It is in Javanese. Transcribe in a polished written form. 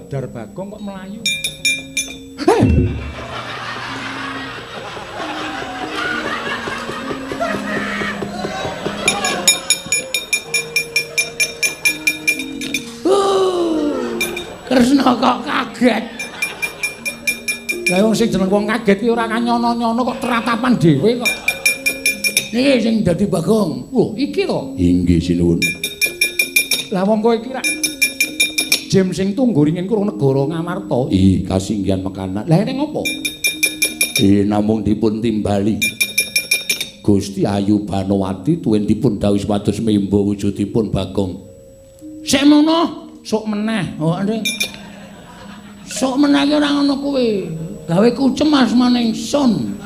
Badar Bagong kok melayu. Kresna kok kaget. Lah wong sing jeneng wong kaget ki ora kanyono-nyono kok teratapan dhewe kok. Niki sing dadi Bagong. Wah, iki to. Inggih sinuwun. Lah wong kowe iki rak Jem sing tunggu ringin kurung negara Ngamarta. Ih, kasinggihan mekanan. Lah ene ngopo? Namung dipun timbali. Gusti Ayu Banowati tuwin dipun dawuhi supados membo wujudipun Bagong. Sik mono, sok meneh. Oh, ndek. Sok meneh ki ora ngono kuwi. Gawe kucem asmane ingsun.